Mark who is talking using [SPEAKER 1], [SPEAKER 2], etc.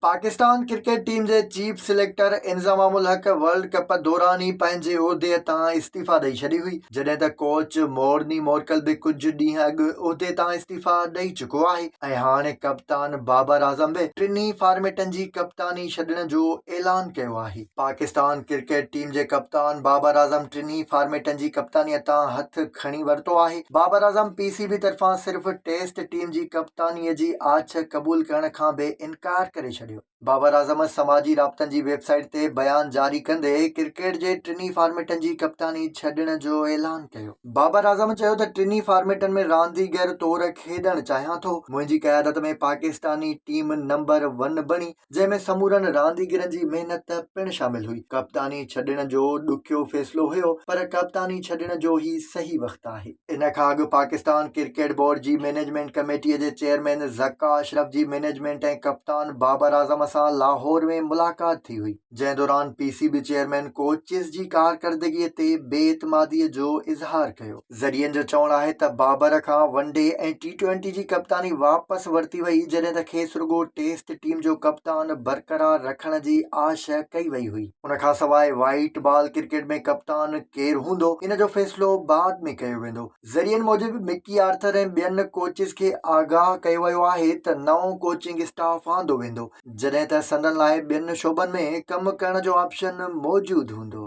[SPEAKER 1] Pakistan cricket team جي chief selector Inzamam ul Haq world cup دوران ئي پنهنجي عهدي تان استعيفيٰ ڏئي ڇڏي هئي، جڏهن ته ڪوچ مورني مورڪل به ڪجهه ڏينهن اڳ عهدي تان استعيفيٰ ڏئي چڪو آهي ۽ هاڻي ڪپتان بابر اعظم به ٽنهي فارميٽن جي ڪپتاني ڇڏڻ جو اعلان ڪيو آهي. پاڪستان ڪرڪيٽ ٽيم جي ڪپتان بابر اعظم ٽنهي فارميٽن جي ڪپتاني تان هٿ کڻي ورتو آهي. Babar Azam P C B طرفان صرف ٽيسٽ ٽيم جي ڪپتاني جي آڇ قبول ڪرڻ کان به انڪار ڪري ڇڏيو. بابر اعظم سماجي رابطن جي ويب سائيٽ تي بيان جاري ڪندي ڪرڪيٽ جي ٽنهي فارميٽن جي ڪپتاني ڇڏڻ جو اعلان ڪيو. بابر اعظم چيو ته ٽنهي فارميٽن ۾ رانديگر طور کيڏڻ چاهيان ٿو، منهنجي قيادت ۾ پاڪستاني ٽيم نمبر ون بڻي، جنهن ۾ سمورن رانديگرن جي محنت پڻ شامل هئي. ڪپتاني ڇڏڻ جو ڏکيو فيصلو هيو پر ڪپتاني ڇڏڻ جو هي صحيح وقت آهي. ان کان اڳ پاڪستان ڪرڪيٽ بورڊ جي مئنيجمينٽ ڪميٽي جي چيئرمين ذڪا اشرف جي مئنيجمينٽ ۽ ڪپتان بابر اعظم سان لاهور ۾ ملاقات ٿي هئي، جنهن دوران P C B chairman coaches جي ڪارڪردگي تي بي اعتمادي جو اظهار ڪيو. ذريعن جو چوڻ آهي ته بابر کان ون ڊي ۽ ٽي ٽوئنٽي جي ڪپتاني واپس ورتي وئي جڏهن ته کيس رڳو ٽيسٽ ٽيم جو ڪپتان برقرار رکڻ جي آش ڪئي وئي هئي. ان کانسواء وائيٽ بال ڪرڪيٽ ۾ ڪپتان ڪير هوندو ان جو فيصلو بعد ۾ ڪيو ويندو. ذريعن موجب مڪي آرٿر ۽ ٻين ڪوچز کي آگاهه ڪيو ويو آهي ته نئون ڪوچنگ اسٽاف آندو ويندو جڏهن ته سندن لاء ٻين شعبن ۾ ڪم ڪرڻ جو آپشن موجود هوندو.